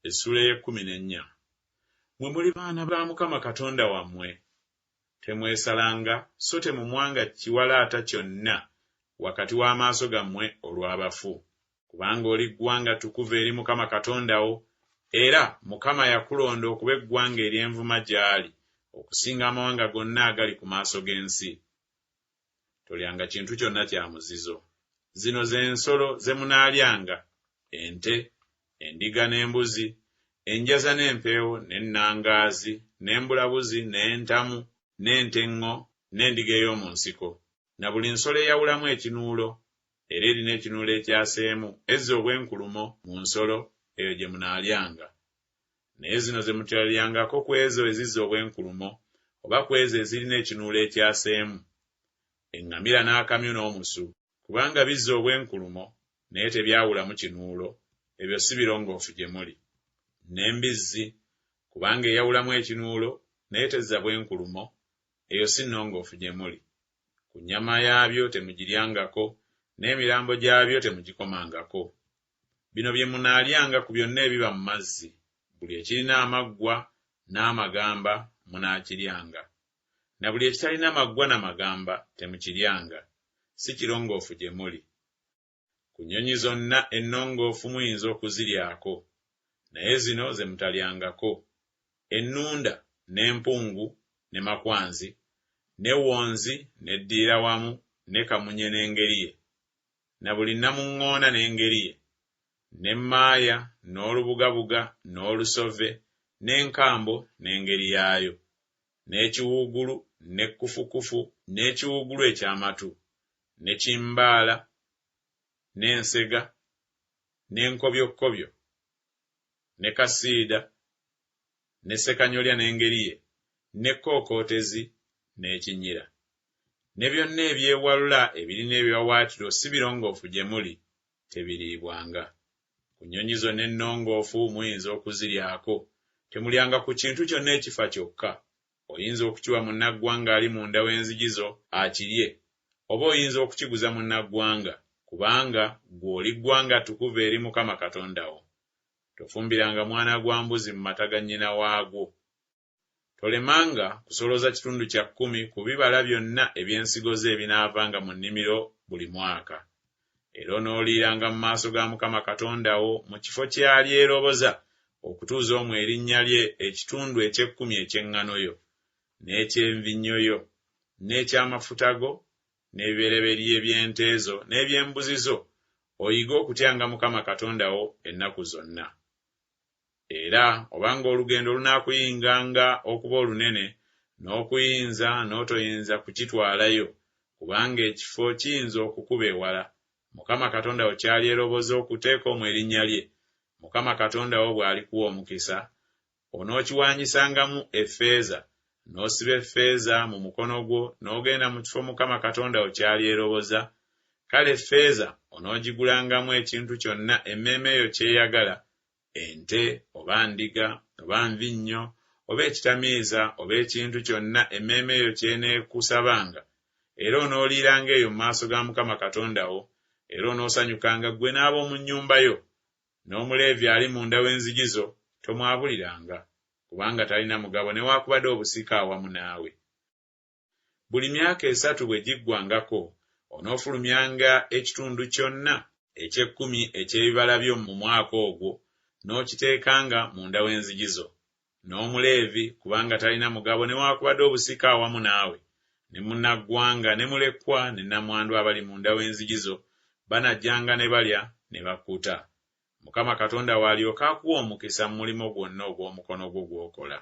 Essuula ey'ekkumi n'ennya. Mmwe muli baana ba Mukama Katonda wammwe. Temwesalanga so temumwanga kiwalaata kyonna wakati w'amaaso gammwe olw'abafu. Kubanga oli ggwanga ttukuvu eri Mukama Katonda wo, era Mukama yakulonda okuba eggwanga ery'envuma gy'ali okusinga amawanga gonna agali ku maaso g'ensi. Tolyanga kintu kyonna kya muzizo. Zino ze nsolo ze munaalyanga, ente, endiga n'embuzi, enjaza n'empeewo, n'ennangaazi, n'embulabuzi, n'entamu, n'ente eŋŋo, n'endiga ey'omu nsiko, na buli nsolo eyawulamu ekinuulo, era erina ekinuulo ekyaseemu, ezza obwenkulumo mu nsolo, eyo gye munaalyanga. Naye zino ze mutalyangako ku ezo ezizza obwenkulumo, oba ku ezo ezirina ekinuulo ekyaseemu, eŋŋamira n'akamyu n'omusu, kubanga bizza obwenkulumo, naye tebyawulamu kinuulo, ebyo si birongoofu gye muli. N'embizzi, kubanga eyawulamu ekinuulo, naye tezza bwenkulumo, eyo si nnongoofu gye muli. Ku nnyama yaabyo temugiryangako, n'emirambo gyabyo temugikomangako. Bino bye munaalyanga ku byonna ebiba mu mazzi, buli ekirina amaggwa n'amagamba munaakiryanga. Na buli ekitalina maggwa na magamba temukiryanga, si kirongoofu gye muli. Ku nnyonyi zonna ennongoofu muyinza okuziryako, naye zino ze mutalyangako, ennunda, n'empungu, ne makwanzi, ne wonzi, n'eddiirawamu, ne kamunye n'engeri ye, na buli nnamuŋŋoona n'engeri ye, ne mmaaya, n'olubugabuga, n'olusove, n'enkambo n'engeri yaayo, n'ekiwuugulu, ne kkufukufu, n'ekiwuugulu eky'amatu, ne kimbaala, n'ensega, n'enkobyokkobyo, ne kasiida, ne ssekanyolya n'engeri ye, n'ekkookootezi, n'ekinyira. Ne byonna ebyewalula ebirina ebiwaawaatiro si birongoofu gye muli, tebiriibwanga. Ku nnyonyi zonna ennongoofu muyinza okuziryako. Temulyanga ku kintu kyonna ekifa kyokka. Oyinza okukiwa munnaggwanga ali munda w'enzigi zo akirye, oba oyinza okukiguza munnaggwanga, kubanga ggwe oli ggwanga ttukuvu eri Mukama Katonda wo. Tofumbiranga mwana gwa mbuzi mu mata ga nnyina waagwo. Tolemanga kusolooza kitundu kya kkumi ku bibala byonna eby'ensigo zo ebinaavanga mu nnimiro buli mwaka. Era onooliiranga mu maaso ga Mukama Katonda wo mu kifo ky'alyeroboza okutuuza omwo erinnya lye ekitundu eky'ekkumi eky'eŋŋano yo, n'eky'envinnyo yo, n'eky'amafuta go, n'ebibereberye by'ente zo n'eby'embuzi zo, oyige okutyanga Mukama Katonda wo ennaku zonna. Era obanga olugendo lunaakuyinganga okuba olunene, n'okuyinza n'otoyinza kukitwalayo, kubanga ekifo kiyinza okukuba ewala, Mukama Katonda wo ky'alyeroboza okuteeka omwo erinnya lye, Mukama Katonda wo bw'alikuwa omukisa, onookiwaanyisangamu effeeza, n'osiba effeeza mu mukono gwo n'ogenda mu kifo Mukama Katonda wo ky'alyeroboza, kale effeeza onoogigulangamu ekintu kyonna emmeeme yo ky'eyagala, ente, oba ndiga, oba nvinnyo, oba ekitamiiza, oba ekintu kyonna emmeeme yo ky'eneekusabanga, era onooliiranga eyo mu maaso ga Mukama Katonda wo, era onoosanyukanga ggwe n'ab'omu nnyumba yo. N'Omuleevi ali munda w'enzigi zo tomwabuliranga, kubanga talina mugabo newaakubadde obusika awamu naawe. Buli myaka esatu bwe giggwangako, onoofulumyanga ekitundu kyonna eky'ekkumi eky'ebibala byo mu mwaka ogwo, n'okiteekanga munda w'enzigi zo. N'Omuleevi, kubanga talina mugabo newaakubadde obusika awamu naawe, ne munnaggwanga ne mulekwa ne nnamwandu abali munda w'enzigi zo banajjanga ne balya ne bakkuta. Mukama Katonda wo alyoke akuwe omukisa mu mulimu gwonna ogw'omukono gwo gw'okola.